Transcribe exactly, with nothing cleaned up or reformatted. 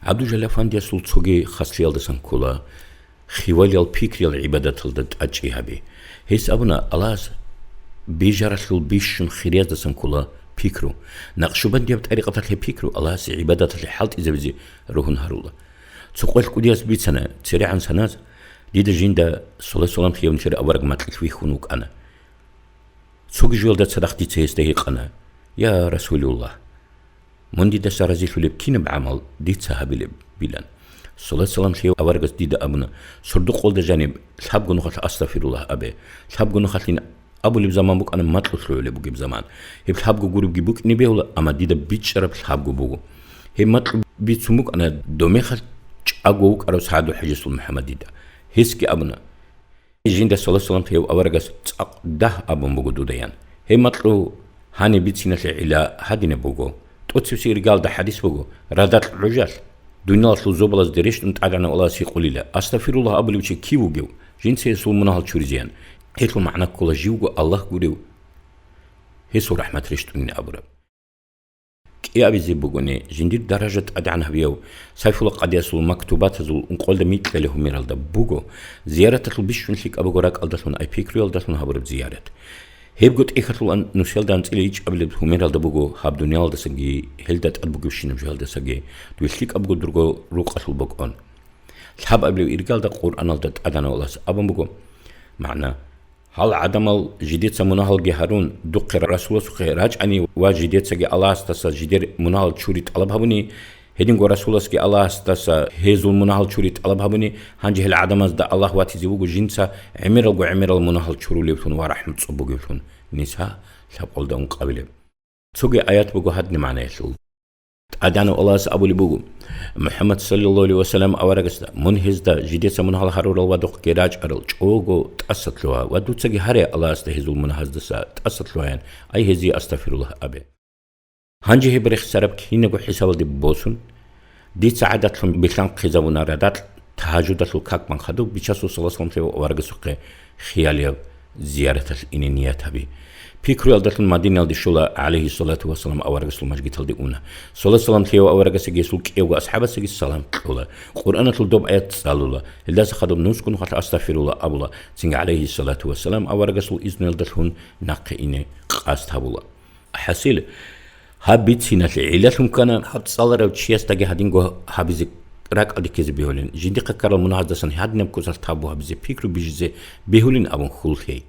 ГӀабдулжалил Афандиясул цоги хаслиялдасан ккола хивалиял пикриял гӀибадаталда тӀадчӀи гьаби. Гьес абуна, Аллагьас бижаралъул бищун хирияздасан ккола пикру. Накъшубандияб тӀарикъаталъ гьеб пикру Аллагьасе гӀибадаталъе хӀалтӀизабизе ругьун гьарула. Цо къвелъ кӀудияс бицана, церегӀан саназ, дида жинда саллаллагьу гӀалайгьи вассалам лъиявнилъер авараг макьилъ вихьун вукӀана. Цоги жоялда цадахъ дица гьесда гьикъана: «Я Расулуллагь, мун дидаса разилъулеб кинаб гӀамал дица гьабилеб?» – билан. Саллаллагьу гӀалайгьи вассалам лъиявнилъер аварагас дида абуна: «Сордо-къолда жаниб лъабго нухалъ астагъфируллагь абе». Лъабго нухалъин абулеб заман букӀана макьу лъугӀулеб бугеб заман. Гьеб лъабго гуребги букӀине бегьула, амма дида бичӀчӀараб лъабго буго. Гьеб макьу бицун букӀана домехалъ чӀаго вукӀарав СагӀду-хӀажиясул МухӀаммадида. Гьесги абуна: «Жинда саллаллагьу гӀалайгьи вассалам лъиявнилъер аварагас цӀакъ дагь абун буго дуда», – ян. Гьеб макьу гьаниб бициналъе гӀилла гьадинаб буго. ТӀоцебесеб иргалда хӀадис буго: «Радакь гӀужалъ, дуниялалъул зобалазде рещтӀун ТӀадегӀанав Аллагьас гьикъулила: „Астагъфируллагь абулев чи кив вугев, жинца гьесул мунагьал чуризе?“ – ян. Гьелъул магӀна ккола: живго Аллагь гурев, гьесул рахӀмат рещтӀунин абураб». КӀиабизе бугони, жиндир даража тӀадегӀан гьабияв Сайфулла къадиясул мактубатазул ункъоялда микьалъ гьумералда буго, зияраталъул бищун лъикӀаб буго ракӀалдалъун, ай пикруялдалъун гьабураб зиярат. Гьебго тӀехьалъулан нусиялда анцӀила ичӀабилеб гьумералда буго гьаб дуниялалдасаги, гьелда тӀад бугебщинаб жоялдасаги дуе лъикӀаб буго дурго рукъалъул бокӀон. Лъабабилеб иргалда Къуръаналда ТӀадегӀанав Аллагьас абун буго, магӀна: «Гьал гӀадамал жидеца мунагьалги гьарун, духъе Расуласухъе рачӀани ва жидецаги Аллагьасдаса жидер мунагьал чури тӀалаб гьабуни, гьединго Расуласги Аллагьасдаса гьезул мунагьал чури тӀалаб гьабуни, гьанже гьел гӀадамазда Аллагь ватизе вуго жинца гӀемералго гӀемерал мунагьал чурулевлъун ва рахӀмуцӀцӀу бугевлъун». Ниса, лъабкъоялда ункъабилеб. Цоги аят буго гьадин магӀнаялъул. ТӀадегӀанав Аллагьас абулеб буго: «МухӀаммад саллаллагьу гӀалайгьи вассалам аварагасда, мун гьезда жидеца мунагьал гьарурал ва духъе рачӀарал чӀого тӀаса лъугьа ва дуцаги гьаре Аллагьасда гьезул мунагьаздаса тӀаса лъугьаян, ай гьезие астагъфируллагь абе». Гьанже гьеб рехсараб кинабго хӀисабалде босун, дица гӀадатлъун билълъанхъизабуна радакь тагьажудалъул как-бан хадуб Бичасул саллаллагьу гӀалайгьи вассалам лъеяв аварагасухъе хиялияб зияраталъ ине ният гьаби. Пикруялдалъун Мадинаялде щола, гӀалайгьиссалату вассалам аварагасул мажгиталде уна. Саллаллагьу гӀалайгьи вассалам лъеяв аварагасаги гьесул кӀиявго асхӀабасаги салам кьола. Къуръаналъул доб аят цӀалула. Гьелдаса хадуб нусго нухалъ астагъфируллагь абула. Цинги гӀалайгьиссалату вассалам аварагасул изнуялдалъун нахъе ине къасд гьабула. ХӀасил, гьаб бициналъе гӀиллалъун ккана, гьаб цӀаларав чиясдаги гьадинго гьабизе ракӀалде ккезе бегьулин, жиндихъа ккарал мунагьаздасан гьадинаб куцалъ тавбу гьабизе, пикру бижизе бегьулин абун хьул лъей.